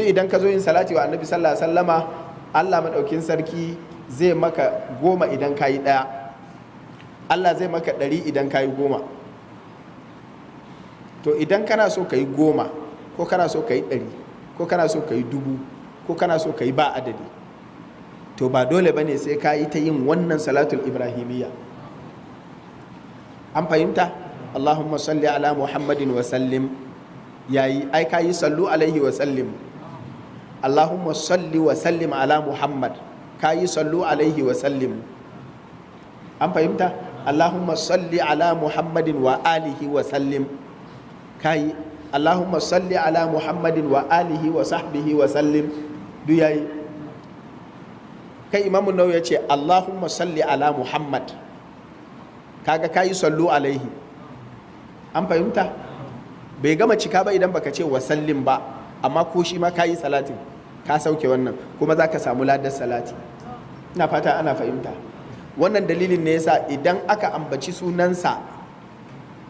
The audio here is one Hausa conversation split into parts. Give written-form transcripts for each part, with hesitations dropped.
Idan ka zo yin salati wa Annabi sallallahu alaihi wasallama, Allah maɗaukin sarki zai maka 10 idan ka yi 1. Allah zai maka 100 idan ka yi 10. To idan kana so ka yi 10, ko kana so ka yi 100, ko kana so ka yi 1000, ko kana so ka yi ba adadi, to ba dole ba ne sai ka yi ta yin wannan salatul ibrahimiyya. An fahimta? Allahumma salli ala Muhammadin wa sallim yayi. Ai ka yi sallu alaihi wa sallim. Allahumma salli wa sallim ala Muhammad, ka yi sallu alaihi wa sallim. An fahimta? Allahumma salli ala Muhammadin wa alihi wa sallim, ka yi. Allahumma salli ala Muhammadin wa alihi wa sahbihi wa sallim, duk yayi. Kai, Imamu Nawawi ya ce Allahumma salli ala Muhammad, kaga ka yi sallu alaihi. An fahimta? Bai gama cika ba idan baka ce wa sallim ba, amma ko shi ma ka yi salatin, ka sauke wannan, kuma za ka samu ladar salati. Ina fata ana fahimta. Wannan dalilin ne yasa idan aka ambaci sunansa,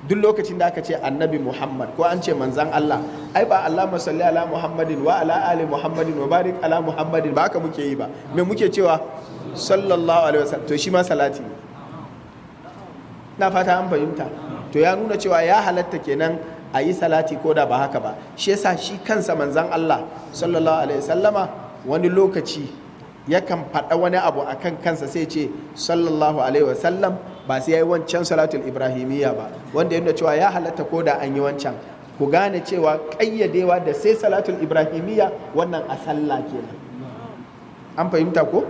duk lokacin da aka ce Annabi Muhammad ko an ce manzan Allah, ai ba Allahumma salli ala Muhammadin wa ala ali Muhammadin wa barik ala Muhammadin ba haka muke yi ba. Me muke cewa? Sallallahu alaihi wasallam. To shi ma salati ne. Na fata an fahimta. To ya nuna cewa ya halatta kenan a yi salati ko da ba haka ba. Shi yasa shi kansa manzan Allah sallallahu alaihi wasallama wani lokaci yakan faɗa wani abu akan kansa sai ce sallallahu alaihi wasallam, ba sai ya yi wancan salatul ibrahimiyya ba, wanda yana cewa ya halatta ko da an yi wancan. Ku gane cewa ƙayyadewa da sai salatul ibrahimiyya, wannan a sallah kenan. An fahimta ko?